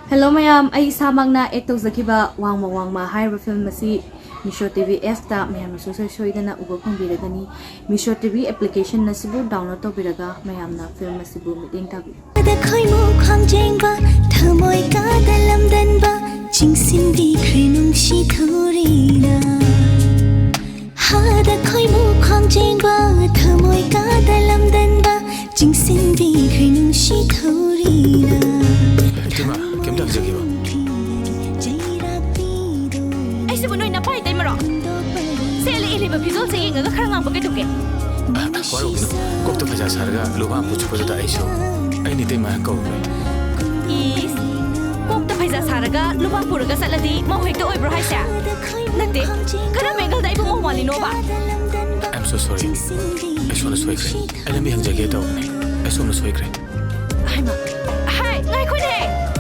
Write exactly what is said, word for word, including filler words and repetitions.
Hello ꯃꯌꯥꯝ, ꯑꯩ ꯏꯁꯥꯃꯛꯅ ꯑꯦꯛ ꯇꯧꯖꯈꯤꯕ ꯋꯥꯡꯃ ꯋꯥꯡꯃ ꯍꯥꯏꯔꯤꯕ ꯐꯤꯂꯝ ꯑꯁꯤ ꯃꯤꯁꯣ ꯇꯤ ꯚꯤ ꯑꯦꯞꯁꯇ ꯃꯌꯥꯝꯅꯁꯨ ꯁꯣꯏ ꯁꯣꯏꯗꯅ ꯎꯕ ꯐꯪꯕꯤꯔꯒꯅꯤ꯫ ꯃꯤꯁꯣ ꯇꯤ ꯚꯤ ꯑꯦꯄ꯭ꯂꯤꯀꯦꯁꯟ ꯑꯁꯤꯕꯨ ꯗꯥꯎꯟꯂꯣꯗ ꯇꯧꯕꯤꯔꯒ ꯃꯌꯥꯝꯅ ꯐꯤꯂꯝ ꯑꯁꯤꯕꯨ ꯃꯤꯠꯌꯦꯡ ꯊꯥꯕꯤꯌꯨ꯫ ꯗ ꯈꯣꯏꯃꯨ ꯈ꯭ꯋꯥꯡꯖꯦꯡꯕ, ꯊꯃꯣꯏ ꯀꯥꯗ ꯂꯝꯗꯟꯕ, ꯆꯤꯡꯁꯤꯟꯕꯤꯈ꯭ꯔꯦ ꯅꯨꯡꯁꯤ ꯊꯧꯔꯤꯅ꯫ ꯍꯥꯗ ꯈꯣꯏꯃꯨ ꯈ꯭ꯋꯥꯡꯖꯦꯡꯕ, ꯊꯃꯣꯏ ꯀꯥꯗ ꯂꯝꯗꯟꯕ, ꯆꯤꯡꯁꯤꯟꯕꯤꯈ꯭ꯔꯦ ꯅꯨꯡꯁꯤ ꯊꯧꯔꯤꯅ꯫ ꯍꯦ, ꯇꯦꯃꯥ, ꯀꯩꯝꯇ ꯍꯪꯖꯒꯦꯕ꯫ ꯑꯩꯁꯤꯕꯨ ꯅꯣꯏ ꯅꯄꯥ ꯏꯇꯩꯃꯔꯣ? ꯁꯦꯠꯂꯤ ꯏꯜꯂꯤꯕ ꯐꯤꯖꯣꯜꯁꯦ ꯌꯦꯡꯉꯒ ꯈꯔ ꯉꯥꯡꯕ ꯀꯩꯗꯧꯒꯦ? ꯑ, ꯋꯥꯔꯧꯕꯤꯅꯨ꯫ ꯀꯣꯛꯇ ꯐꯩꯖꯥ ꯁꯥꯔꯒ ꯂꯨꯕꯥꯝ ꯄꯨ ꯆꯠꯄꯗꯨꯗ ꯑꯩꯁꯨ ꯑꯩꯅ ꯏꯇꯩꯃ ꯀꯧꯈ꯭ꯔꯦ꯫ ꯏꯁ, ꯀꯣꯛꯇ ꯐꯩꯖꯥ ꯁꯥꯔꯒ ꯂꯨꯕꯥꯝ ꯄꯨꯔꯒ ꯆꯠꯂꯗꯤ ꯃꯧ ꯍꯦꯛꯇ ꯑꯣꯏꯕ꯭ꯔꯣ ꯍꯥꯏꯁꯦ? ꯅꯠꯇꯦ, ꯀꯔꯝꯕ ꯑꯦꯡꯒꯜꯗ ꯑꯩꯕꯨ ꯃꯧ ꯃꯥꯜꯂꯤꯅꯣꯕ? I am so sorry. ꯑꯩ ꯁꯣꯝꯗ ꯁꯣꯏꯈ꯭ꯔꯦ꯫ ꯑꯩ ꯂꯝꯕꯤ ꯍꯪꯖꯒꯦ ꯇꯧꯕꯅꯦ꯫ ꯑꯩ ꯁꯣꯝꯗ ꯁꯣꯏꯈ꯭ꯔꯦ꯫